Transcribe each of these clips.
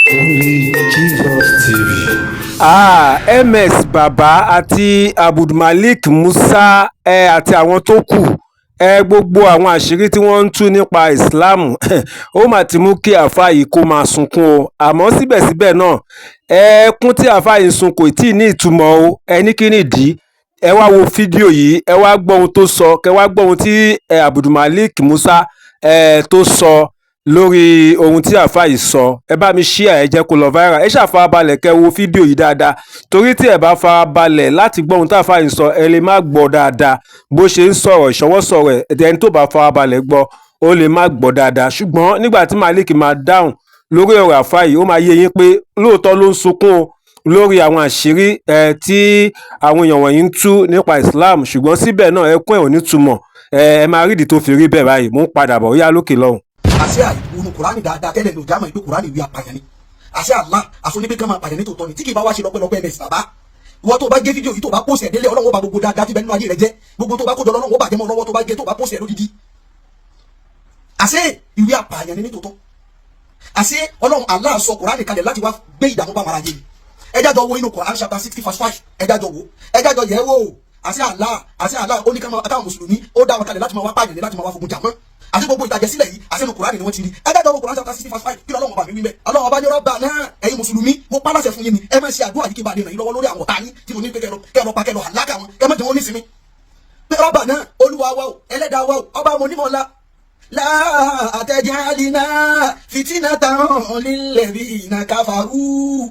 Only Jesus TV. Ah, Ms Bàbá àti Abdulmalik Musa àti àwọn tó kù, gbogbo àwọn àṣírí tí wọ́n ń tú nípa Islam, ó mà ti mú kí àáfàá yìí kó máa sunkún o. Àmọ́ síbẹ̀síbẹ̀ náà, ẹkún tí àáfàá yìí ń sun kò tí ì ní ìtumọ̀ o. Ẹ ní kí nìdí? Ẹ wá wo fídíò yìí, ẹ wá gbọ́ ohun tó sọ, kẹ wá gbọ́ ohun tí Abdulmalik Musa tó sọ lórí ohun tí àáfàá yìí sọ. Ẹ bá mi share, ẹ jẹ́ kó lọ viral. Ẹ ṣàfarabalẹ̀ kẹ́ wo fídíò yìí dáadáa, torí tí ẹ bá farabalẹ̀ láti gbọ́ ohun tí àáfàá yìí sọ, ẹ lè má gbọ́ dáadáa bó ṣe ń sọ̀rọ̀. Ìṣọwọ́ sọ̀rọ̀ ẹ̀, ẹni tó bá farabalẹ̀ gbọ́, ó lè má gbọ́ dáadáa. Ṣùgbọ́n nígbà tí Malik máa dáhùn lórí ọ̀rọ̀ àáfàá yìí, ó máa yé yín pé lóòótọ́ ló ń sunkún o lórí àwọn àṣírí tí àwọn èèyàn wọ̀nyí ń tú nípa Islam, ṣùgbọ́n síbẹ̀ náà, ẹkún ẹ̀ ò ní túmọ̀. Ẹ máa rídìí tó fi rí bẹ́ẹ̀ báyìí. Mò ń padà bọ̀, ó yá, lókè lọ́hùn. Àṣẹ àìwọnú Kùránì dáadáa tẹ́lẹ̀ ní òjá mọ̀ ìpé Kùránì ìwé apààyàn ni. Àṣẹ Allah àṣọ ní pé ká máa pààyàn nítòótọ́ ni, tí kì í bá wá ṣe lọ́pẹ́lọpẹ́ ms bàbá. Ìwọ tó bá gé fídíò yìí, tó bá post ẹ̀ délé, Ọlọ́run ó bá gbogbo dáadáa tí bẹ nínú ayé rẹ jẹ́. Gbogbo tó bá kójọ, Ọlọ́run ó bàjẹ́ mọ́ lọ́wọ́ tó bá gé, tó bá post ẹ̀ lódìdí. Àṣẹ ìwé apààyàn ni nítòótọ́. Àṣẹ Ọlọ́run Allah sọ Kùránì kalẹ̀ láti wá gbé ìdààmú bá wọn ayé ni. Ẹ jájọ wo inú Kùránì chapter 60 verse 5. Ẹ jájọ wo, ẹ jájọ yẹ̀ wò. Àṣẹ Allah ó ní káwọn mùsùlùmí, ó dá wọn kalẹ̀ láti máa wá pààyàn ní, láti máa wá fogun jà mọ́. Àti gbogbo ìtàjẹ̀ sílẹ̀ yìí, àti inú Kùránì ni wọ́n ti rí. Ẹ dájọ́ wo Kùránì chapter 60 verse 5. Kí lọ́lọ́run ọba mi wí bẹ́ẹ̀? Ọlọ́run ọba ní rọ́bà náà, ẹ̀yin mùsùlùmí, mo pa láṣẹ fún yín ni, ẹ má ṣe àdúrà yìí kí n bá lè ràn yín lọ́wọ́ lórí àwọn ọ̀tá yín tí mo ní pé kẹ́ lọ pa, kẹ́ lọ àlákà wọn, kẹ́ má jẹ́ wọn nísinmi. Pé rọ́bà náà, Olúwa wa o, Ẹlẹ́dàá wa o, ọba mo nímọ̀ ńlá, látẹ̀jálínà fìtínà lílẹ̀bí kafaru.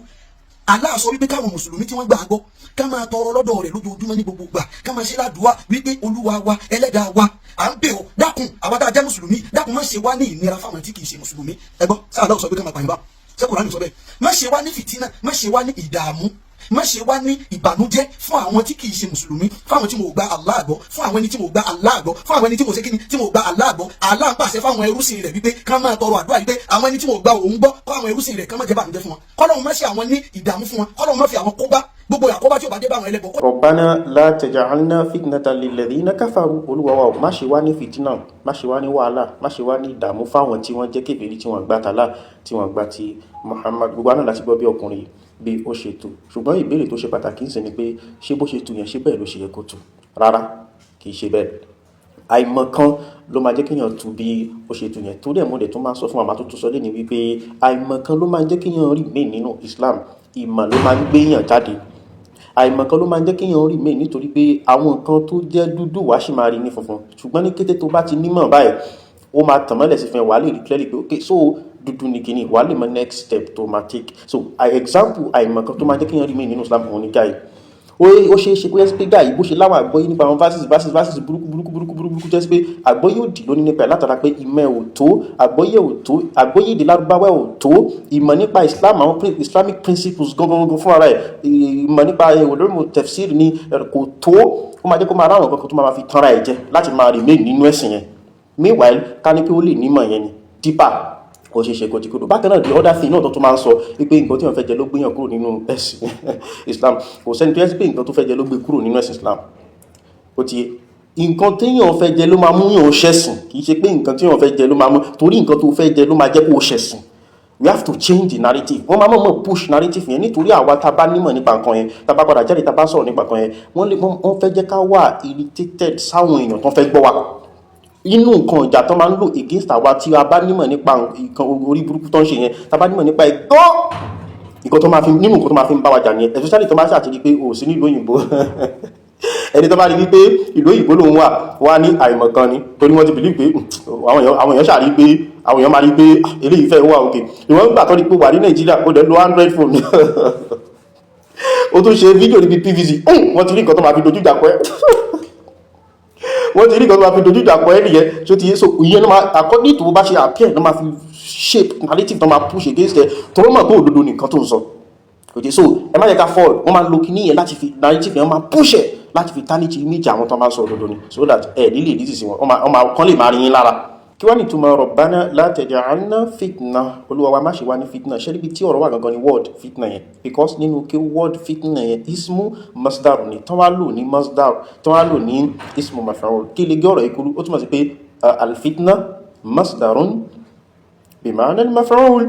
Allah sọ wípé káwọn mùsùlùmí tí wọ́n gbà gbọ́ ká máa tọrọ lọ́dọ̀ rẹ̀ lójoojúmọ́, ní gbogbo gbà, ká máa ṣe ládùúà wípé Olúwa wa, Ẹlẹ́dàá wa, à ń bẹ̀ ọ́, dákun, àwa tá a jẹ́ mùsùlùmí, dákun, má ṣe wá ní ìnira fáwọn tí kì í ṣe mùsùlùmí. Ẹ gbọ́ sáà lọ́wọ́ sọ pé ká máa pààyàn bá ṣé Kùránì sọ bẹ́ẹ̀? Má ṣe wá ní fìtínà, má ṣe wá ní ìdààmú, má ṣe wá ní ìbànújẹ́ fún àwọn tí kì í ṣe mùsùlùmí, fáwọn tí mo gba Allah gbọ́, fún àwọn ẹni tí mo gba Allah gbọ́, fún àwọn ẹni tí mo ṣe kíni, tí mo gba Allah gbọ́. Allah ń pàṣẹ fáwọn ẹrúsìn rẹ̀ wípé ká máa tọrọ àdúrà yìí pé àwọn ẹni tí mo gba òun gbọ́, kọ́ àwọn ẹrúsìn rẹ̀, ká má jẹ́ bànújẹ́ fún wọn, kọ́lọ́hun má ṣe àwọn ní ìdààmú fún wọn, kọ́lọ́hun má fi àwọn kóbá, gbogbo àkóbá tí ó bá dé bá àwọn ẹlẹ́bọ. ربنا لا تجعلنا فتنة للذين كفروا. Olúwa wa, má ṣe wá ní fìtínà, má ṣe wá ní wàhálà, má ṣe wá ní ìdààmú fáwọn tí wọ́n jẹ́ kèfèrí, tí wọ́n gbà tàlá, tí wọ́n gbà ti Muhammad. Gbogbo àná láti gbọ́ bí ọkùnrin bí ó ṣe tó. Ṣùgbọ́n ìbéèrè tó ṣe pàtàkì ń sìn ni pé, ṣé bó ṣe tú yẹn, ṣé bẹ́ẹ̀ ló ṣe yẹ kó tú? Rárá, kì í ṣe bẹ́ẹ̀. Àìmọ̀kan ló máa jẹ́ kéèyàn tú bí ó ṣe tú yẹn. Torí ẹ̀ mo dẹ̀ tún máa sọ fún àmà tó tún sọ lé ní wípé àìmọ̀kan ló máa ń jẹ́ kéèyàn remain nínú Islam, ìmọ̀ ló máa ń gbéyàn jáde. Àìmọ̀kan ló máa ń jẹ́ kéèyàn remain, nítorí pé àwọn nǹkan tó jẹ́ dúdú, wàá sì máa rí ní funfun. Ṣùgbọ́n ní kété tó bá ti nímọ̀ báyìí, ó máa tàn mọ́lẹ̀ sí fún ẹ, wàá lè rí clearly pé okay, so dúdú ni kìíní, wàá lè mọ next step tó máa take. So example àìmọ̀kan tó máa jẹ́ kéèyàn remain nínú Islam, òun ní guy. Ó ṣeé ṣe kó yẹ pé guy bó ṣe láwọn àgbọ́yé nípa àwọn verses, verses, verses burúkú burúkú burúkú burúkú, jẹ́ sí pé àgbọ́yé òdì ló ní nípa ẹ̀, látara pé ìmọ̀ ẹ̀ ò tó, àgbọ́yé ò tó, àgbọ́yé èdè Lárúbáwá ò tó, ìmọ̀ nípa Islam, àwọn Islamic principles gangan fún ara ẹ̀, ìmọ̀ nípa ulum tafsir ní kò tó. Ó máa jẹ́ kó máa ráwọn kankan tó máa fi tanra ẹ̀ jẹ láti máa remain nínú ẹ̀sìn yẹn. Meanwhile, ká ní pé ó lè nímọ̀ yẹn ni deeper, kò ṣe ṣe kò tí kúrò. Bákan náà, the other thing náà tó tún máa ń sọ wípé nǹkan tí wọ́n fẹ́ jẹ ló gbéyàn kúrò nínú ẹ̀sìn Islam, kò sẹ́ni tó yẹ sí pé nǹkan tó fẹ́ jẹ ló gbé kúrò nínú ẹ̀sìn Islam. Ó ti nǹkan téèyàn fẹ́ jẹ ló máa mú yàn ṣẹ̀sìn, kì í ṣe pé nǹkan téèyàn fẹ́ jẹ ló máa mú, torí nǹkan tó fẹ́ jẹ ló máa jẹ́ kó o ṣẹ̀sìn. We have to change the narrative. Wọ́n máa mọ̀ push narrative yẹn nítorí àwa tá a bá nímọ̀ nípa nǹkan yẹn, tá a bá padà jáde, tá a bá sọ̀rọ̀ nípa nǹkan yẹn, wọ́n lè wọ́n fẹ́ jẹ́ ká wà irritated sáwọn èèyàn tó fẹ́ gbọ́ wa. Inú nǹkan ìjà tó máa ń lò against àwa tí a bá nímọ̀ nípa nǹkan orí burúkú tó ń ṣe yẹn, tá a bá nímọ̀ nípa ẹ̀ gan, nǹkan tó máa fi nínú nǹkan tó máa fi ń bá wa jà nìyẹn, especially tó máa ṣàtìrí pé o sí nílùú òyìnbó. Ẹni tó bá rí wípé ìlú òyìnbó lòun wà, wá ní àìmọ̀kan ni, torí wọ́n ti believe pé àwọn èèyàn ṣàrí pé àwọn èèyàn máa rí pé eléyìí fẹ́ wà òkè. Ìwọ̀n gbà tó rí pé wà ní Nàìjíríà, ó dẹ̀ lo Android phone, ó tún ṣe fídíò níbi PVC, wọ́n ti rí nǹkan tó máa fi dojú ìjà kọ ẹ́. Wọ́n ti rí nǹkan tó máa fi dojú ìjà kọ ẹ́ nìyẹn. Tó ti yé? So ìyẹn ló máa, according to bó bá ṣe appear, ló máa fi shape narrative tó máa push against ẹ, tó mọ̀ pé òdodo nìkan tó ń sọ. Okay, so ẹ má jẹ́ ká fall. Wọ́n máa lo kíní yẹn láti fi narrative yẹn, wọ́n máa push ẹ̀ láti fi tarnish image àwọn tó máa ń sọ òdodo ni, so that ẹ nílè rí sí wọn, wọ́n máa kán lè máa rí yín lára. Kí wá ní ìtumọ̀ ربنا لا تجعلنا فتنة? Olúwa wa, má ṣe wá ní fitna. Ṣé níbi tí ọ̀rọ̀ wà gangan ni word fitna yẹn, because nínú kí word fitna yẹn, اسم مصدر ni tán wá lò ní مصدر, tán wá lò ní اسم مفعول. Kí lè gé ọ̀rọ̀ ìkúrú? Ó túmọ̀ sí pé الفتنة مصدر بمعنى المفعول.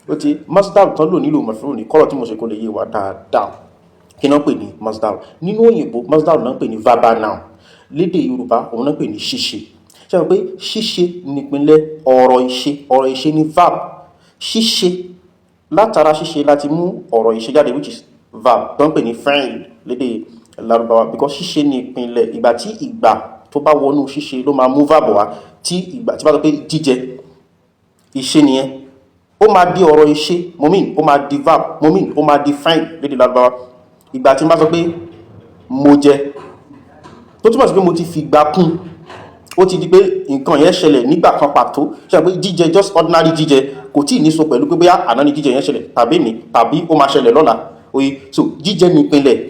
Ó ti masdar tán lò nílò maf'ul ní kọ́rọ̀ tí mo ṣe kó lè yé wa dáadáa. Kí náà pè ní masdar nínú òyìnbó? Masdar náà pè ní verbal noun. Lédè Yorùbá, òun náà pè ní ṣíṣe. Ṣe mọ̀ pé ṣíṣe nípínlẹ̀ ọ̀rọ̀ ìṣe? Ọ̀rọ̀ ìṣe ní verb, ṣíṣe. Látara ṣíṣe láti mú ọ̀rọ̀ ìṣe jáde, which is verb, tó ń pè ní fi'l lédè Lárúbáwá, because ṣíṣe ní ìpínlẹ̀. Ìgbà tí ìgbà tó bá wọnú ṣíṣe ló máa mú verb wá. Tí ìgbà tí bá sọ pé jíjẹ, ìṣe nìyẹn, ó máa di ọ̀rọ̀ ìṣe momin, ó máa di verb momin, ó máa di fi'l lédè Lárúbáwá. Ìgbà tí n bá sọ pé mo jẹ, tó túmọ̀ sí pé mo ti fi ìgbà kún, ó ti di pé nǹkan yẹn ṣẹlẹ̀ nígbà kan pàtó. Ṣe pé jíjẹ, just ordinary jíjẹ, kò tí ì ní so pẹ̀lú pé bóyá àná ni jíjẹ yẹn ṣẹlẹ̀ tàbí ní tàbí ó máa ṣẹlẹ̀ lọ́la. Oye, so jíjẹ ní ìpínlẹ̀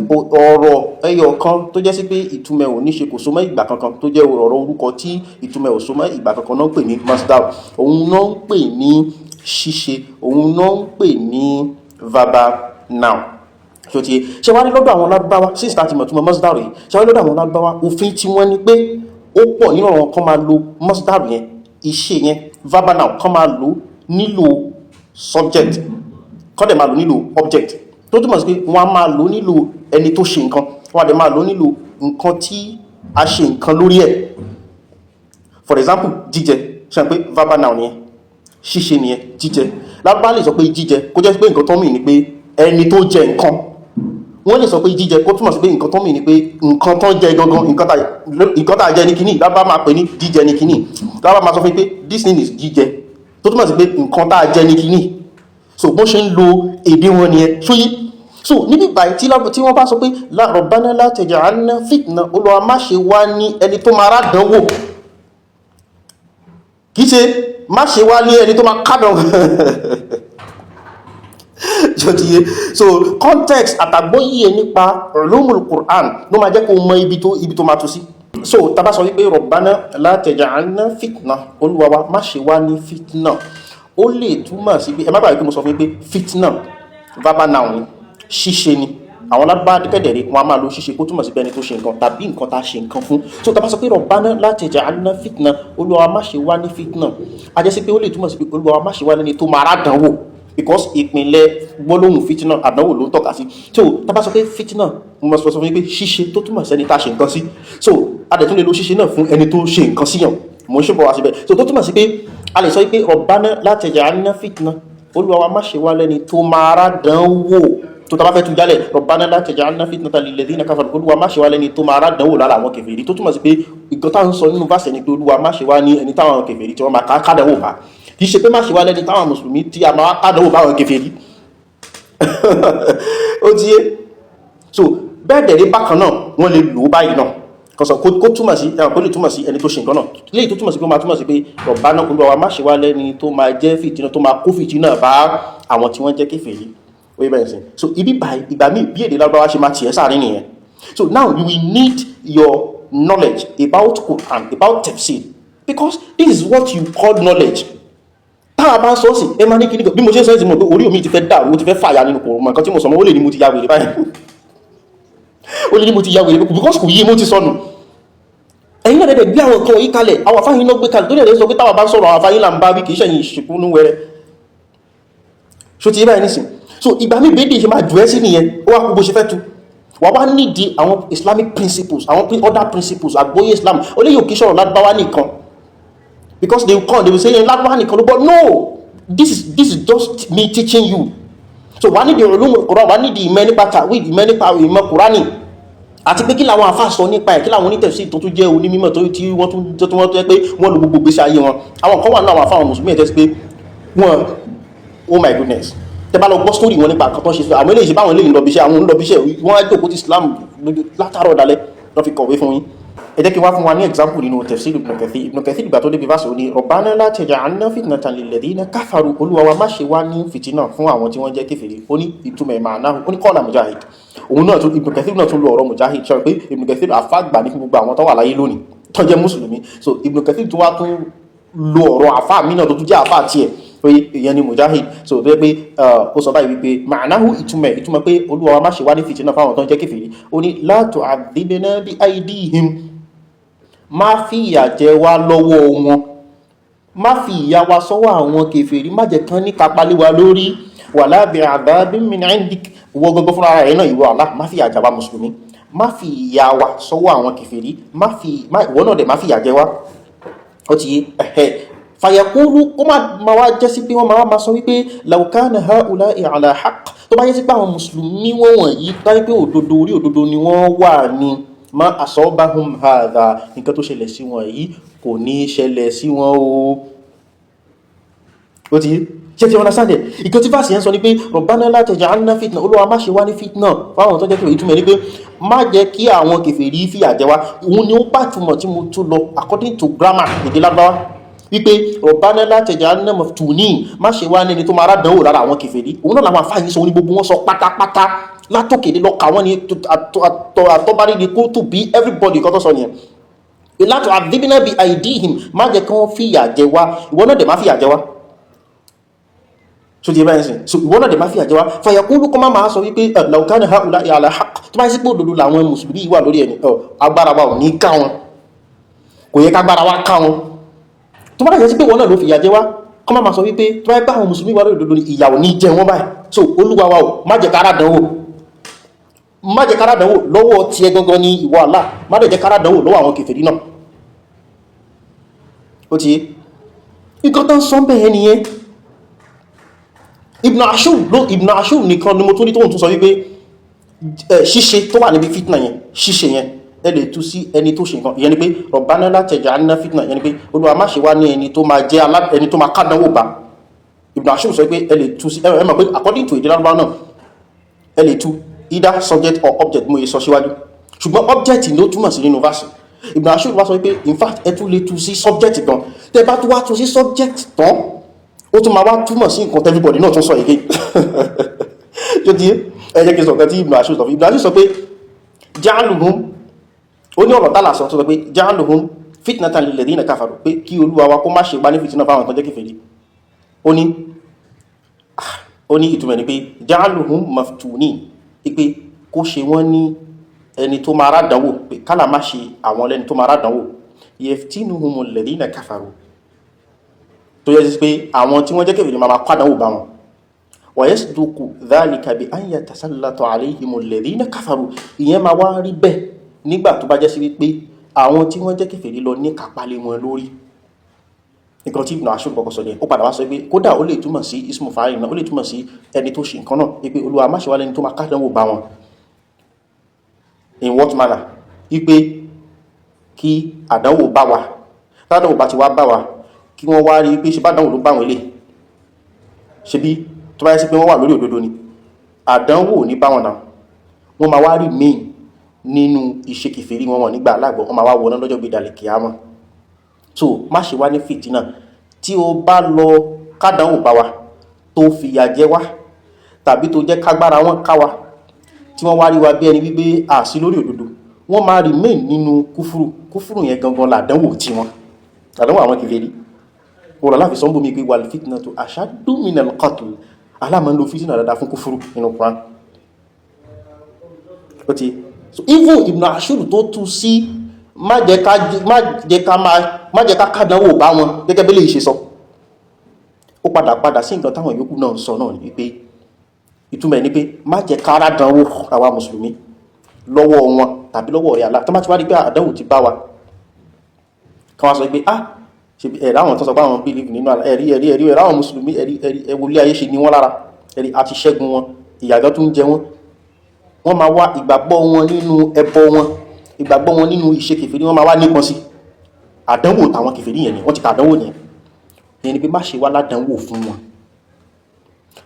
ọ̀rọ̀ ẹyọ kan tó jẹ́ sí pé ìtumọ̀ ò ní ṣe, kò so mọ́ ìgbà kankan, tó jẹ́ ọ̀rọ̀ orúkọ tí ìtumọ̀ ò so mọ́ ìgbà kankan náà ń pè ní masdar. Òun náà ń pè ní ṣíṣe, òun náà ń pè ní verbal noun. Ṣó ti ṣe wá ní lọ́dọ̀ àwọn Lárúbáwá, since láti mọ̀ túmọ̀ masdar yìí, ṣe wá ní lọ́dọ̀ àwọn Lárúbáwá, òfin tí wọ́n ní pé ó pọ̀ nínú àwọn kan máa lo masdar yẹn, ìṣe yẹn, verbal noun, kan máa lò nílò subject, kọ́ dẹ̀ máa lò nílò object, tó túmọ̀ sí pé wọ́n á máa lò nílò ẹni tó ṣe nǹkan, wọ́n á dẹ̀ máa lò nílò nǹkan tí a ṣe nǹkan lórí ẹ̀. For example, jíjẹ, ṣe pé verbal noun yẹn, ṣíṣe nìyẹn, jíjẹ. Lárúbáwá lè sọ pé jíjẹ kó jẹ́ pé nǹkan tó mì ní pé ẹni tó jẹ nǹkan. Wọ́n lè sọ pé jíjẹ kó túmọ̀ sí pé nǹkan tó mì ní pé nǹkan tó jẹ gangan, nǹkan tá jẹ ní kíní. Lárúbáwá máa pè ní jíjẹ ní kíní. Lárúbáwá máa sọ fún pé this thing is jíjẹ, tó túmọ̀ sí pé nǹkan tá jẹ ní kíní. So bó ṣe ń lo èdè wọn nìyẹn. Ṣóyé? So níbi báyìí, tí wọ́n bá sọ pé rabbana la taj'alna fitna, Olúwa, má ṣe wá ní ẹni tó máa rádánwò, kìí ṣe má ṣe wá ní ẹni tó máa kádàn. Ṣó ti yé? So context àtàgbọ́yé nípa ulumul Qur'an ló máa jẹ́ kó mọ ibi tó máa tú sí. So tá bá sọ wípé rabbana la taj'alna fitna, Olúwa wa, má ṣe wá ní fitna, ó lè túmọ̀ sí pé, ẹ má gbàgbé pé mo sọ fún yín pé fitna verbal noun ni, ṣíṣe ni. Àwọn Lárúbáwá kẹ̀dẹ̀rẹ̀, wọn a máa lo ṣíṣe kó túmọ̀ sí pé ẹni tó ṣe nǹkan tàbí nǹkan tá a ṣe nǹkan fún. So tá bá sọ pé rabbana la taj'alna fitna, Olúwa wa, má ṣe wá ní fitna, a jẹ́ sí pé ó lè túmọ̀ sí pé Olúwa wa, má ṣe wá lẹ́ni tó máa rádánwò, because ìpínlẹ̀ gbólóhùn fitna, àdánwò ló ń tọ́ka sí. So tá bá sọ pé fitna, mo sọ fún yín pé ṣíṣe tó túmọ̀ sẹ́ni tá a ṣe nǹkan sí. So a dẹ̀ tún lè lo ṣíṣe náà fún ẹni tó ṣe nǹkan síyàn. Mo ń ṣe bọ̀ wá síbẹ̀. So tó túmọ̀ sí pé a lè sọ pé rabbana la taj'alna fitna, Olúwa wa, má ṣe wá lẹ́ni tó máa rádánwò. Tó tá bá fẹ́ tú jálẹ̀, rabbana la taj'alna fitnatan lilladhina kafaru, Olúwa, má ṣe wá lẹ́ni tó máa rádánwò lára àwọn kèfèrí, tó túmọ̀ sí pé nǹkan táwọn ń sọ nínú verse ni pé Olúwa, má ṣe wá ní ẹni táwọn kèfèrí tí wọ́n máa kádánwò bá, kì í ṣe pé má ṣe wá lẹ́ni táwọn mùsùlùmí tí a máa kádánwò bá àwọn kèfèrí. Ó ti yé? So bẹ́ẹ̀ dẹ̀ ní bákan náà, wọ́n lè lò ó báyìí náà kọsọ̀ kó túmọ̀ sí ẹ̀wọ̀n, kó lè túmọ̀ sí ẹni tó ṣe nǹkan náà, léyìí tó túmọ̀ sí pé ó máa túmọ̀ sí pé rabbana, Olúwa wa, má ṣe wá lẹ́ni tó máa jẹ́ fìtínà, tó máa kó fìtínà bá àwọn tí wọ́n jẹ́ kèfèrí. Ó yẹ bẹ́ẹ̀ sìn. So ibi báyìí, ìgbà míì, bí èdè Lárúbáwá ṣe máa tiẹ̀ sáàrin nìyẹn. So now you will need your knowledge about Quran, about tafsir, because this is what you call knowledge. Táwa bá ń sọ sí, ẹ máa ní kíní kan. Bí mo ṣe ń sọ sí, mo pé orí omi ti fẹ́ dàrú, ó ti fẹ́ fàyà nínú, kò mọ̀ nǹkan tí mo sọ mọ́. Ó lè ní mo ti ya wèrè báyìí, ó lè ní mo ti ya wèrè, because kò yé, mo ti sọnù. Ẹ̀yin náà dẹ̀ gbé àwọn nǹkan wọ̀nyí kalẹ̀, àwọn afáyín náà gbé kalẹ̀ tó dẹ̀ sọ pé táwa bá ń sọ̀rọ̀, àwọn afáyín là ń bá wí, kì í ṣẹ̀yìn ìṣìkúnú wẹrẹ. Ṣó ti yé báyìí nísìn? So ìgbà mi, bèdè ṣe máa jù ẹ́ sí nìyẹn. Ó wá kú bó ṣe fẹ́ tu wà wá nídìí àwọn Islamic principles, àwọn other principles, àgbóyé Islam. Ó lè yóò kí sọ̀rọ̀ Lárúbáwá nìkan, because they will come, they will say Lárúbáwá nìkan ló gbọ́. No, this is just me teaching you. So wà nídìí ulumul Quran, wà nídìí ìmọ̀ nípa tawhid, ìmọ̀ nípa ìmọ̀ Qurani, àti pé kí làwọn àfáà sọ nípa ẹ̀, kí làwọn onítẹ̀sí tó tún jẹ́ onímọ̀ tó tí wọ́n tún tó wọ́n tó yẹ pé wọ́n lo gbogbo ìgbésí ayé wọn. Àwọn kan wà nínú àwọn àfáà àwọn mùsùlùmí ẹ̀ tẹ́sí pé wọ́n, oh my goodness, tẹ́ bá lọ gbọ́ story wọn nípa nǹkan tó ń ṣe sí àwọn eléyìí, ṣe báwọn eléyìí ń lọ bí iṣẹ́, àwọn ń lọ bí iṣẹ́, wọ́n á jókòó ti Islam látàárọ̀ dalẹ́ lọ́ fi kọ̀wé fún yín. Ẹ jẹ́ kí wá fún wa ní example nínú tafsir Ibn Kathir. Ibn Kathir, ìgbà tó débi verse, ó ní rabbana la taj'alna fitnatan lilladhina kafaru, Olúwa wa, má ṣe wá ní fìtínà fún àwọn tí wọ́n jẹ́ kèfèrí. Ó ní ìtumọ̀ ẹ̀ ma'nahu, ó ní qala Mujahid. Òun náà tún, Ibn Kathir náà tún lo ọ̀rọ̀ Mujahid. Sọ pé Ibn Kathir àfáàgbà ní fún gbogbo àwọn tó wà láyé lónìí tó jẹ́ mùsùlùmí. So Ibn Kathir tún wá tún lo ọ̀rọ̀ àfáà mí náà tó tún jẹ́ àfáà tiẹ̀ pé ìyẹn ni Mujahid. So tó yẹ pé ó sọ báyìí wípé ma'nahu, ìtumọ̀ pé Olúwa wa, má ṣe wá ní fìtínà fáwọn tó ń jẹ́ kèfèrí, ó ní la tu'adhibna bi aydihim, má fìyà jẹ wá lọ́wọ́ wọn. Má fi ìyà wa sọ́wọ́ àwọn kèfèrí, má jẹ́ kán ní kápá lé wa lórí. Wala bi'adhabin min 'indik. Ìwọ gangan fúnra rẹ̀ náà, ìwọ Allah, má fi ìyà jẹ wá mùsùlùmí, má fi ìyà wa sọ́wọ́ àwọn kèfèrí, má fi ìwọ náà dẹ̀ má fi ìyà jẹ wá. Ó ti yé. Ẹ̀hẹ́, fàyẹ̀kúrú, kó má wá jẹ́ sí pé wọ́n máa ma sọ wípé law kana ha'ula'i ala haqq, tó bá jẹ́ sí pé àwọn mùsùlùmí wọ́n wọ̀nyí tó jẹ́ pé òdodo, orí òdodo ni wọ́n wà ní, ma asabahum hadha, nǹkan tó ṣẹlẹ̀ sí wọn yìí kò ní ṣẹlẹ̀ sí wọn o. Ó ti yé. Ṣe ti understand ẹ̀? Ìkan tí verse yẹn sọ ni pé rabbana la taj'alna fitna, Olúwa, má ṣe wá ní fitna fáwọn tó jẹ́ kèfèrí. Ìtumọ̀ ní pé má jẹ́ kí àwọn kèfèrí fìyà jẹ wá. Òun ni ó bá túmọ̀ tí mo tún lọ according to grammar èdè Lárúbáwá, wípé rabbana la taj'alna maftunin, má ṣe wá ní ẹni tó máa rádánwò lára àwọn kèfèrí. Òun náà làwọn àfáà yìí sọ, ní gbogbo wọn sọ pátápátá látòkèdè lọ kà wọ́n ní àtọ́bárí ni kó tó bí everybody kan tó sọ nìyẹn. La tu'adhibna bi aydihim, má jẹ́ kí wọ́n fìyà jẹ wá, ìwọ náà dẹ̀ má fìyà jẹ wá. So ti báyìí sìn, so ìwọ náà dẹ̀ má fìyà jẹ wá. Fayaqulu, kọ́ má máa sọ wípé law kana ha'ula'i ala haqq, tó bá yẹ sí pé òdodo làwọn mùsùlùmí wà lórí ẹni, agbára wa ò ní ká wọn, kò yẹ kágbára wa ká wọn. Tó bá yẹ sí pé ìwọ náà ló fìyà jẹ wá, kọ́ má máa sọ wípé tó bá yẹ pé àwọn mùsùlùmí wà lórí òdodo ni, ìyà ò ní jẹ wọ́n báyìí. So Olúwa wa ò má jẹ́ kára dánwò, má jẹ́ kára dánwò lọ́wọ́ tiẹ̀ gangan ní ìwọ Allah, má dẹ̀ jẹ́ kára dánwò lọ́wọ́ àwọn kèfèrí náà. Ó ti yé. Nǹkan tó ń sọ bẹ́ẹ̀ nìyẹn. Ibn Ashur ló, Ibn Ashur nìkan ni mo tún rí tóun tún sọ wípé ṣíṣe tó wà níbi fitna yẹn, ṣíṣe yẹn, ẹ lè tú sí ẹni tó ṣe nǹkan. Ìyẹn ni pé rabbana la taj'alna fitna, ìyẹn ni pé Olúwa, má ṣe wá ní ẹni tó máa jẹ́ ẹni tó máa kádánwò bá. Ibn Ashur sọ pé ẹ lè tú sí, ẹ mọ̀ pé according to èdè Lárúbáwá náà, ẹ lè tú either subject or object, mo yẹ sọ síwájú, ṣùgbọ́n object ló túmọ̀ sí nínú verse. Ibn Ashur wá sọ pé in fact, ẹ tún lè tú sí subject gan. Tẹ bá tún wá tú sí subject tán, ó tún máa wá túmọ̀ sí nǹkan everybody náà tún sọ again. Tó ti ẹ jẹ́ kí n sọ nǹkan tí Ibn Ashur sọ fún. Ibn Ashur sọ pé ja'aluhum, ó ní ọ̀rọ̀ tálà sọ tó sọ pé ja'aluhum fitnatan lilladhina kafaru, pé kí Olúwa wa kó má ṣe pa ní fìtínà fáwọn tó jẹ́ kèfèrí. Ó ní ìtumọ̀ ní pé ja'aluhum maftunin, pé kó ṣe wọ́n ní ẹni tó máa rádánwò, pé kálà má ṣe àwọn lẹ́ni tó máa rádánwò. Yaftinuhumul ladhina kafaru, tó yẹ sí pé àwọn tí wọ́n jẹ́ kèfèrí máa pàdánwò bá wọn. Wa yasduqu dhalika bi an yatasallata alayhimul ladhina kafaru. Ìyẹn máa wá rí bẹ́ẹ̀ nígbà tó bá jẹ́ sí wípé àwọn tí wọ́n jẹ́ kèfèrí lọ ní kápálẹ̀ wọn lórí. Nǹkan tí Ibn Ashur kọ́kọ́ sọ ní, ó padà wá sọ pé kódà ó lè túmọ̀ sí ismu fa'il náà, ó lè túmọ̀ sí ẹni tó ṣe nǹkan náà, wípé Olúwa, má ṣe wá lẹ́ni tó máa kádánwò bá wọn. In what manner? Wípé kí àdánwò bá wa, tádánwò bá ti wá bá wa, kí wọ́n wá rí pé ṣe bá dánwò ló bá wọn ilé ṣe bí tó bá yẹ sí pé wọ́n wà lórí òdodo ni, àdánwò ní bá wọn náà, wọ́n máa wá remain nínú iṣẹ́ kèfèrí wọn, wọn nígbà aláàgbọ̀, wọ́n máa wá wọná lọ́jọ́ gbé dalẹ̀ kíámọ̀. So má ṣe wá ní fìtínà. Tí o bá lọ kádánwò bá wa, tó fìyà jẹ wá, tàbí tó jẹ́ kágbára wọn ká wa, tí wọ́n wá rí wa bí ẹni wípé àsí lórí òdodo, wọ́n máa remain nínú kúfúrú. Kúfúrú yẹn gangan làdánwò tí wọn, àdánwò àwọn kèfèrí wọ́n lọ láfi sọ́nbó mi pé wal fitnatu ashaddu minal qatl. Aláàmọ́ ń lo fìtínà dáadáa fún kúfúrú nínú Quran. Ó ti so even Ibn Ashur tó tú sí má jẹ́ ká kádánwò bá wọn gẹ́gẹ́ bí lè ṣe sọ, ó padà padà sí nǹkan táwọn yòókù náà ń sọ náà ní wípé ìtumọ̀ ẹ̀ ní pé má jẹ́ ká rádánwò àwa mùsùlùmí lọ́wọ́ wọn tàbí lọ́wọ́ ọ̀rẹ́ Allah. Tó má ti wá rí pé àdánwò ti bá wa, kan wá sọ pé ah, ṣe ẹ̀rọ àwọn tó sọ pé àwọn believe nínú ẹ̀rí ẹ̀rí ẹ̀rí ẹ̀rọ àwọn mùsùlùmí, ẹ̀rí ẹ̀rí, ẹwọlé ayé ṣe ní wọ́n lára, ẹ̀rí àti ṣẹ́gun wọn, ìyàgọ́ tó ń jẹ wọ́n, wọ́n máa wá ìgbàgbọ́ wọn nínú ẹbọ wọn, ìgbàgbọ́ wọn nínú ìṣe kèfèrí, wọ́n máa wá nípọn sí àdánwò tàwọn kèfèrí yẹn ni wọ́n ti ka àdánwò yẹn. Yẹn ni pé má ṣe wá ládánwò fún wọn,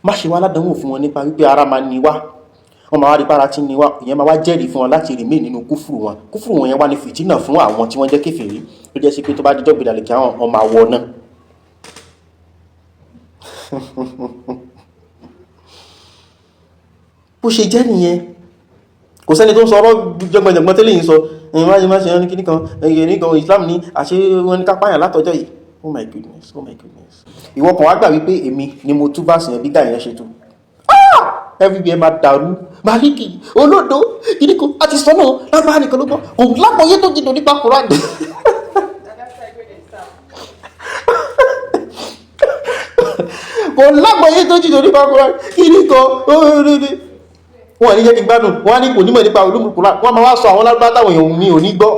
má ṣe wá ládánwò fún wọn nípa wípé ara máa ní wá, wọ́n máa wá rí pára tí ní wá, ìyẹn máa wá jẹ́rìí fún wọn láti remain nínú kúfùrù wọn. Kúfùrù wọn yẹn wá ní fìtínà fún àwọn tí wọ́n jẹ́ kèfèrí, tó jẹ́ sí pé tó bá dijọ́ gbèdàlẹ̀ kí àwọn ọmọ àwọ̀ náà. Bó ṣe jẹ́ nìyẹn. Kò sẹ́ni tó ń sọ ọ̀rọ̀ jọgbọ̀njọ̀gbọ́n tẹ́lẹ̀ yìí sọ ẹ̀yìn máa ṣe máa ṣe ní kíní kan ẹ̀yìn kan Islam ní àṣẹ wọn ní kápáyàn látọjọ́ yìí. Oh my goodness, oh my goodness. Ìwọ kan wá gbà wípé èmi ni mo tú verse yẹn bí guy yẹn ṣe tú, everywhere máa dàrú. Maliki olódo kíní kan àti sọ́nà lágbára nìkan ló gbọ́, kò lápọ̀yé tó jìnnà nípa Quran. Kò lágbọ́yé tó jìnnà nípa Kùránì. Kí ní kan wọ́n ní jẹ́ kí gbádùn. Wọ́n ní kò nímọ̀ nípa ulumul Qur'an. Wọ́n máa wá sọ àwọn lárúbá táwọn èèyàn mi ò ní gbọ́.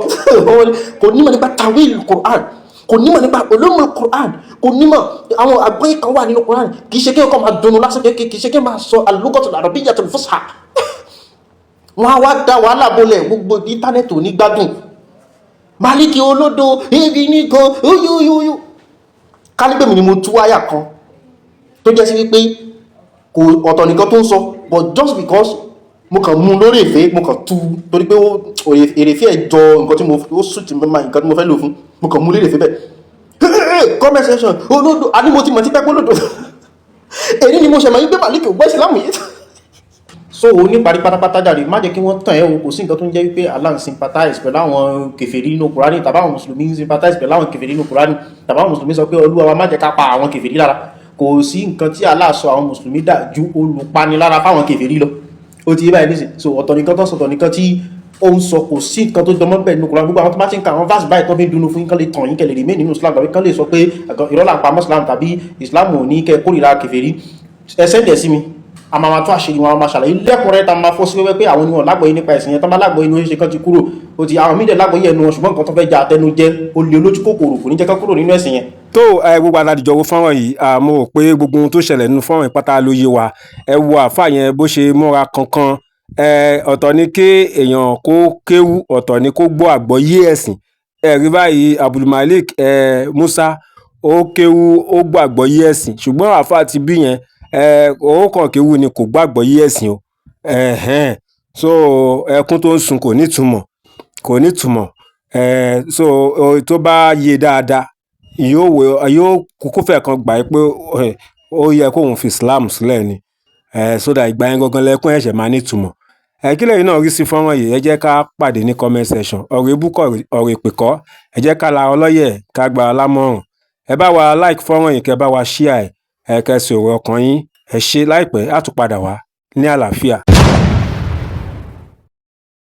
Kò nímọ̀ nípa tawil Qur'an, kò nímọ̀ nípa ulumul Qur'an, kò nímọ̀ àwọn àgbọ́yé kan wà nínú Qur'an. Kì í ṣe kí ọkọ̀ máa dùnnú lásán, kì í ṣe kí máa sọ al-lughatul arabiyyatul fusha. Wọ́n á wá dá wàhálà bolẹ̀, gbogbo íńtánẹ́ẹ̀tì ò ní gbádùn. Maliki olódo ebi nìkan oyóyóyó. Kálígbèmí ni mo tú àyà kan tó jẹ́ sí wípé kò ọ̀tọ̀ nìkan tó ń sọ, but just because mo kàn mú lórí èfé, mo kàn tú torí pé èrèfé ẹ̀ jọ nǹkan tí mo ó sùn tí mo nǹkan tí mo fẹ́ lò fún, mo kàn mú lórí èfé bẹ́ẹ̀, comment section, olódo. A ní mo ti mọ̀ tí pẹ́ pé olódo èyí ni mo ṣẹ̀mọ̀ yí pé Màlíkì ò gbọ́ ìsìlámù yìí. So o ní parí pátápátá jáde, má jẹ́ kí wọ́n tàn ẹ́ o. Kò sí nǹkan tó ń jẹ́ wípé Allah ń sympathize pẹ̀lú àwọn kèfèrí nínú Kùránì, tàbí àwọn mùsùlùmí ń sympathize pẹ̀lú àwọn kèfèrí nínú Kùránì, tàbí àwọn mùsùlùmí sọ pé, "Olúwa wa, má jẹ́ ká pa àwọn kèfèrí lára." Kò sí nǹkan tí Allah sọ àwọn mùsùlùmí dà ju olùpanilára fáwọn kèfèrí lọ. Ó ti yé báyìí nísìn. So ọ̀tọ̀ nìkan tó sọ̀tọ̀ nìkan tí ó ń sọ, kò sí nǹkan tó jọmọ́ bẹ́ẹ̀ nínú Kùránì. Gbogbo àwọn tó bá ti ń ka àwọn verse báyìí tó fi ń dunu fún yín, kán lè tàn yín, kẹ́ lè remain nínú Islam, tàbí kán lè sọ pé irọ́ là ń pa mọ́ Islam, tàbí Islam ò ní kẹ́ kórìíra kèfèrí, ẹ send ẹ̀ sí mi. A máa tó àṣírí wọn, a máa ṣàlàyé lẹ́kùnrẹ́rẹ́, tá a máa fọ́ sí wẹ́wẹ́ pé àwọn oníwọ̀n lágbọ̀ọ́yé nípa ẹ̀sìn yẹn. Tán bá lágbọ̀ọ́yé ní oṣù kan ti kúrò, ó ti àwọn mídẹ̀ lágbọ̀ọ́yé ẹnu wọn, ṣùgbọ́n nǹkan tó fẹ́ ja àtẹnujẹ, olè olójú kòkòrò kò ní jẹ́ kán kúrò nínú ẹ̀sìn yẹn. Tó ẹ gbogbo aládìjọ wo fọ́nrán yìí, mo rò pé gbogbo ohun tó ṣẹlẹ̀ nínú fọ́nrán yìí pátá ló yé wa. Ẹ wo àáfàá yẹn bó ṣe múra kankan. Ẹ ọ̀tọ̀ ni kí èèyàn kó kéwú, ọ̀tọ̀ ni kó gbọ́ àgbọ́yé ẹ̀sìn. Ẹ rí báyìí, Abdulmalik Musa, ó kéwú, ó gbọ́ àgbọ́yé ẹ̀sìn, ṣùgbọ́n àáfàá ti bí yẹn, ẹ ó kàn kéwú ni, kò gbọ́ àgbọ́yé ẹ̀sìn o. Ẹ̀hẹ́n, so ẹkún tó ń sun kò nítumọ̀, kò nítumọ̀. So tó bá yé dáadáa, yóò wo, yóò kúkú fẹ́ kan gbà pé ó yẹ kóun fi Islam sílẹ̀ ni, so that ìgbà yẹn gangan lẹ́kún ẹ̀ṣẹ̀ máa nítumọ̀. Ẹ kí lẹ́yìn náà rí sí fọ́nrán yìí? Ẹ jẹ́ ká pàdé ní comment section. Ọ̀rọ̀ ebú kọ́, ọ̀rọ̀ èpè kọ́. Ẹ jẹ́ ká la ọlọ́yẹ̀, ká gba alámọ̀ràn. Ẹ bá wa like fọ́nrán yìí, kẹ́ bá wa share ẹ̀, kẹ́ sọ̀rọ̀ ọkàn yín. Ẹ ṣé. Láìpẹ́, á tún padà wá ní àlàáfíà.